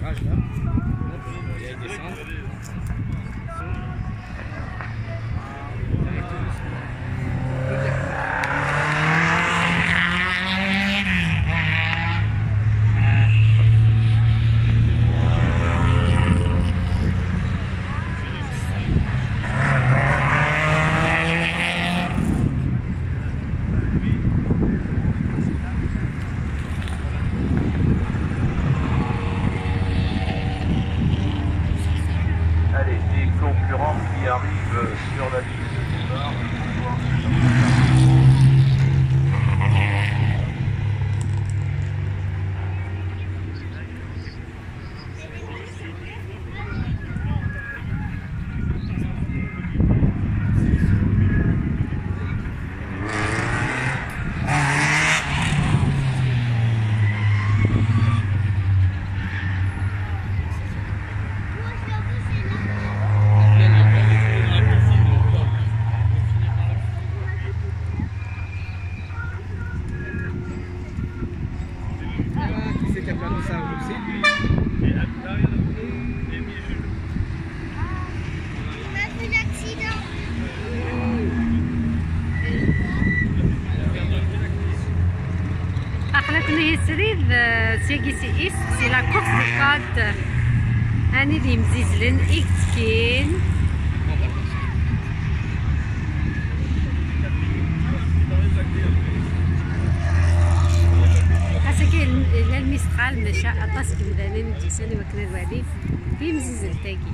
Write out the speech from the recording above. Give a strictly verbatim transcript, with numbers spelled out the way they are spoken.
Rage là. Hop, il y a une descente. Allez, des concurrents qui arrivent sur la ligne de départ. Ah, qui c'est qui a perdu sa roue ? C'est lui. Et après, il a mis Jules. Il m'a fait l'accident. Aql-aken ihi srid, eh, syagi si Ist, c'est la course des côtes. Ani d yemzizlen i yettekkin. Ass-agi, la Mistral, maca aṭas n yemdanen i d-yusan i wakken ad walin timzizzelt-agi.